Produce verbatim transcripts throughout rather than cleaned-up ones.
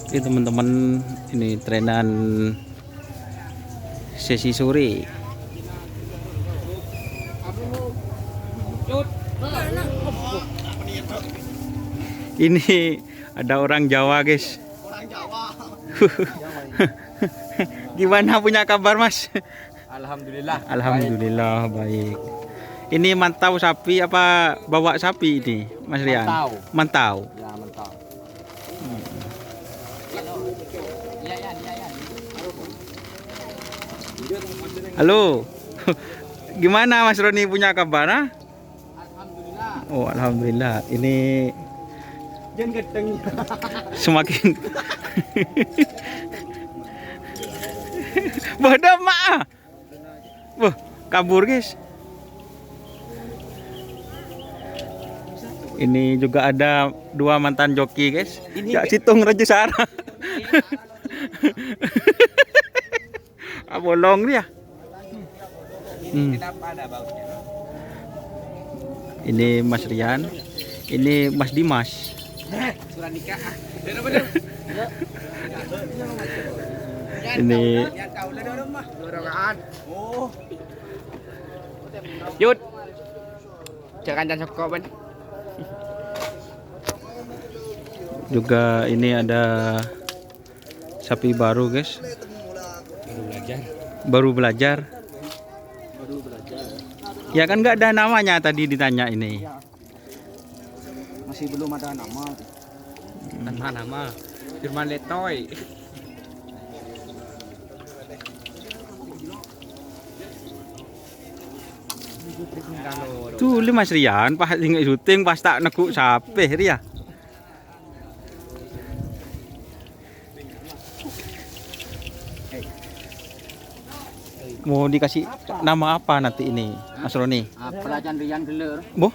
Oke, teman-teman, ini trenan sesi sore. Ini ada orang Jawa, guys. Orang Jawa. Gimana, punya kabar, Mas? Alhamdulillah. Alhamdulillah, baik. Ini mantau sapi apa bawa sapi ini, Mas Rian? Mantau. Mantau. Ya, mantau. Halo. Gimana, Mas Roni, punya kabar, ah? Alhamdulillah. Oh, alhamdulillah. Ini Jan gedeng. Semakin bodoh, Mak. Wah, kabur, guys. Ini juga ada dua mantan joki, guys. Ini ya, Situng Raja Sara. Abolong dia. Hmm. Ini Mas Rian, ini Mas Dimas. Ini Yud. Jangan jangan soko, Ben. Juga ini ada sapi baru, guys. Baru belajar. Baru belajar. Ya kan nggak ada namanya tadi ditanya ini. Masih belum ada nama. Tanpa nama. Firman Letoy. Dulu Mas Rian pas inget syuting pas tak neguk sape, Ria. Mau dikasih nama apa nanti ini, Mas Roni? Apa lah, Chandrian gelar? Boh?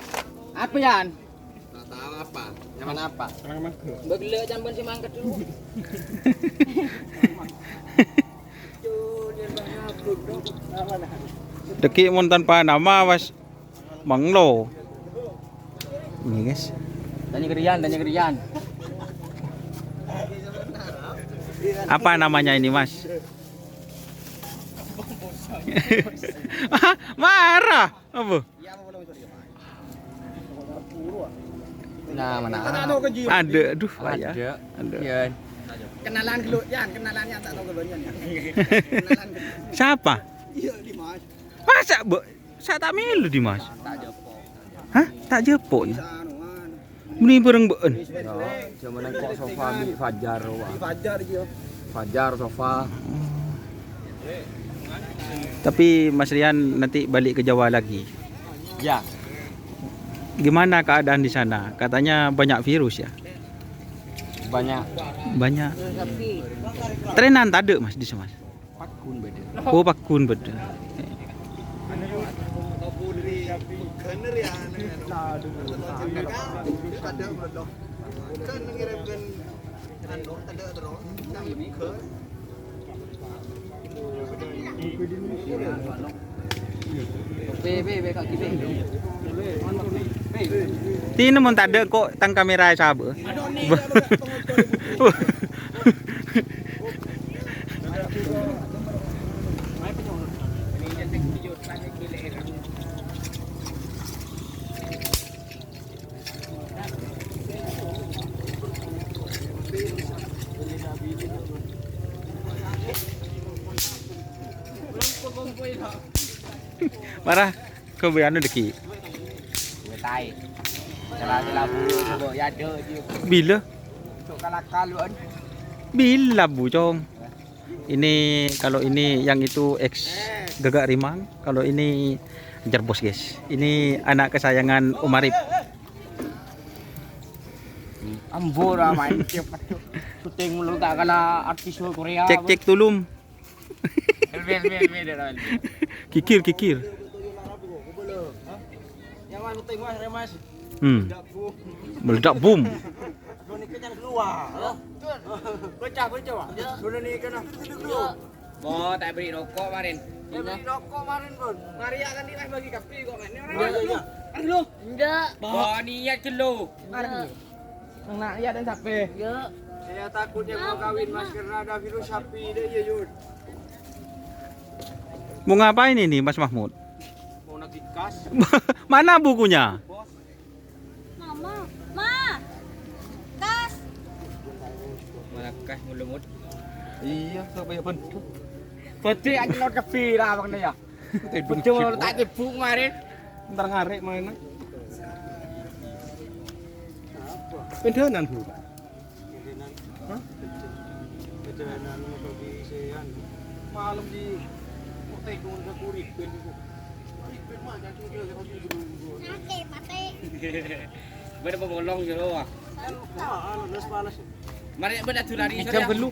Apa, Yan? Nggak tahu apa. Nyaman apa? Mbak gelar, Chandrian si mangkat dulu. Deki mon tanpa nama, was. Manglo. Ini, guys. Tanya ke Rian, tanya ke Rian. Apa namanya ini, Mas? Marah. Apa? Nah, mana? Ada, aduh, payah. Ada. Ada. Iya. Kenalan dulu, Yan. Kenalannya tak tahu kebanyakan, Yan. Kenalan dulu. Siapa? Iya, Dimas. Masa, Bu? Sa' ta' mèlo, Dimas? Hah? Ta' jhâpo', ya? Mènè bhâreng bâ'ân. Ya, jhâman engko' Sofa bi' Fajar, Wak. Fajar, Sofa. Tapi Mas Rian nanti balik ke Jawa lagi. Ya. Gimana keadaan di sana? Katanya banyak virus, ya? Banyak. Banyak. Trènan tadâ', Mas, di sana, Mas? Pagghun bâdâ. Oh, pagghun bâdâ. Tèna mon tadâ' ko' tang kamèra sabâ. Mara, kau bi anu dâgghi'. Gue tai. Salah-salah bulu, coba ya ada aja. Bila? Sok kalak-kaluan. Bila, Bu Cong? Ini, kalau ini yang itu ex Gagak Rimang, kalau ini Jerbos, guys. Ini anak kesayangan Om Arif. Ambo ra main tiap waktu syuting mulu tak kalah artis Korea. Cek, cek, tulung. Elmi, Elmi, Elmi, dia Elmi. Kikir, kikir. Yang mana tengok, Mas? Hmm. Meledak, boom. Meledak, boom. Lo ni kenyang keluar, ya? Pecah, pecah, Pak. Ya. Lo ni kena. Ya. Mo, tak beri rokok kemarin. Tak beri rokok kemarin, Bun. Mari ya kan, Mas, bagi kopi kok, Mas. Ini orang. Ya, ya, ya. Aduh. Enggak. Mo, niat ke lo. Mari. Nang nak ya dan sampai. Ya. Saya takutnya mau kawin, Mas, karena ada virus H P V deh, ya, Yud. Mau ngapain ini, Mas Mahmud? Mau nagih kas. Mana bukunya? Bos. Mama, Ma, kas. Mana kas, mulumut? Iya, siapa ya, Ben? Berarti aja lewat ke Vira, Bang, ya. Betul, tak cebok kemarin. Ntar ngarek mainnya. Pindahan, Bu. Hah? Perjalanan motor di Sean. Malam di kok tegung ke Kuriben itu. Kuriben mah, jangan cuma dia, dia, dia, dia. Mati, mati. Bener pemolong gitu, wah. Ah, anu, das panas. Mari, bener, adu lari, Jam sorry, ya. Belu.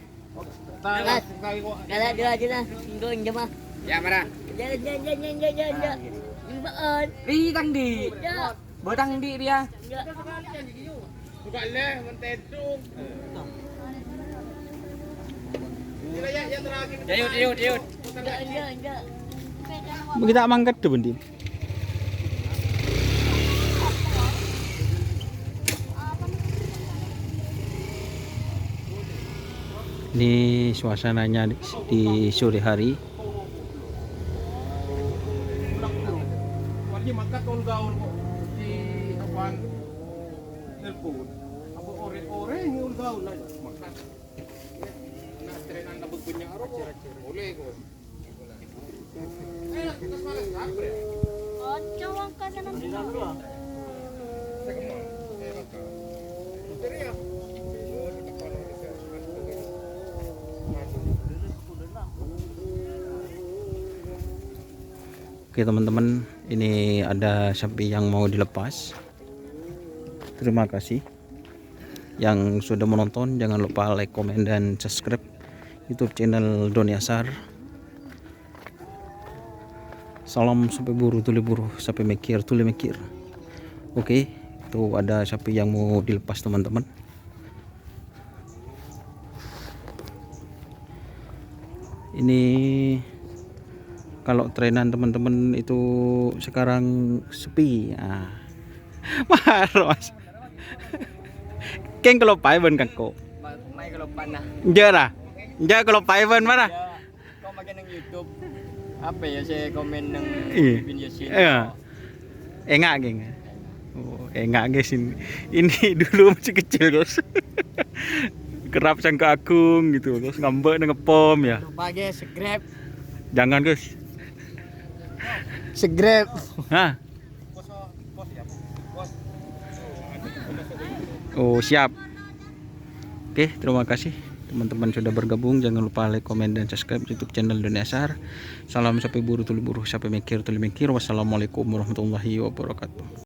Mas, kalau dua aja lah. Enggak, enggak, mah. Ya, mana? Jangan, jangan, jangan, jangan, jangan, jangan. Imbaan. Ri, tang di. Ya. Botang di dia. Ya. Buka leh, mentedung. Ini lah ya, yang terakhir. Ya, yuk, yuk, yuk. Enggak, enggak, enggak. Kita mangkat tuh, Bendi. Ini suasananya di, di sore hari. Wali mangkat ol gaul kok di apaan? Telepon. Apa ore-ore ini ol gaul aja mangkat. Nah, trenan nabek banyak aro kok. Boleh kok. Ojo wong ka sana. Oke, teman-teman, ini ada sapi yang mau dilepas. Terima kasih yang sudah menonton. Jangan lupa like, komen, dan subscribe YouTube channel Doni Asar. Salam sapi buru, tuli buru, sapi mikir, tuli mikir. Oke, itu ada sapi yang mau dilepas, teman-teman. Ini kalau trenan, teman-teman, itu sekarang sepi. Ah. Maro, Mas. Keng kelopae ban kangko. Ma-, mai kelopan nah. Enja ra. Enja kelopae ban mara. Ya, kok makin nang YouTube. Apa ya, saya komen nang Iya. Bin Yasin. Iya. Enggak, geng. Oh, enggak, guys. Ini, ini dulu masih kecil, guys. Kerap sangka agung gitu, terus ngambek nang ngepom ya. Lupa, guys, subscribe. Jangan, guys. Subscribe. Hah? Oh, siap. Oke, terima kasih teman-teman sudah bergabung. Jangan lupa like, komen, dan subscribe YouTube channel Doni Asar. Salam sapi buru, tuli buru, sapi mikir, tuli mikir. Wassalamualaikum warahmatullahi wabarakatuh.